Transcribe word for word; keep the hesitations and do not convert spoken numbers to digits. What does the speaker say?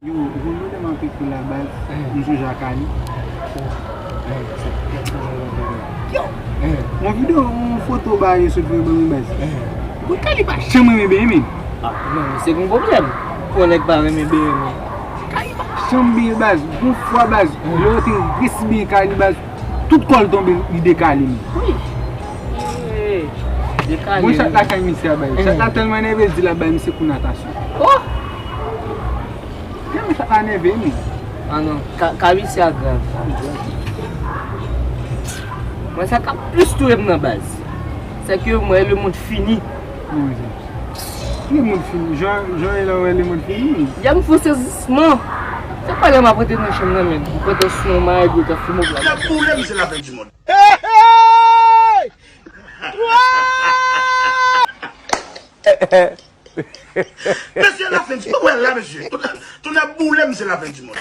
Yo, ou konn lòt lè m ap ekri la baz, m sonje a Kali. Yo! Yon videyo, yon foto ba yo sot voye ban mwen baz. Bon, Kali pa janm renmen benyen, men. Ah, non, men se gon pwoblèm. Pou yon nèg pa renmen benyen, men. Kali pa janm benyen baz. Gon fwa baz, lè yo te resi benyen Kali baz, tout kò l tonbe, li dekale, men. Wi. Dekale. Bon, chat la kay misye a bay. Chat la tèlman nève, di l ap bay misye kou natasyon. Oh! Tèlman chat la nève, men. Ah non, ka, ka misye a grav. Mwen, sa k ap plis touye m nan baz, se ke m wè lemonn fini. Kòman sa? Lemonn fini? Jan, jan e la wè lemonn fini? Yè m fè sezisman. Se pa lè m ap rete nan chanm nan, men. M pran tansyon, m ale dwe ka fime w la. N ap boule m, se lafen di mond. Mesye, lafen di mond. Wè la, mesye. Tout, tout n ap boule m, se lafen di mond.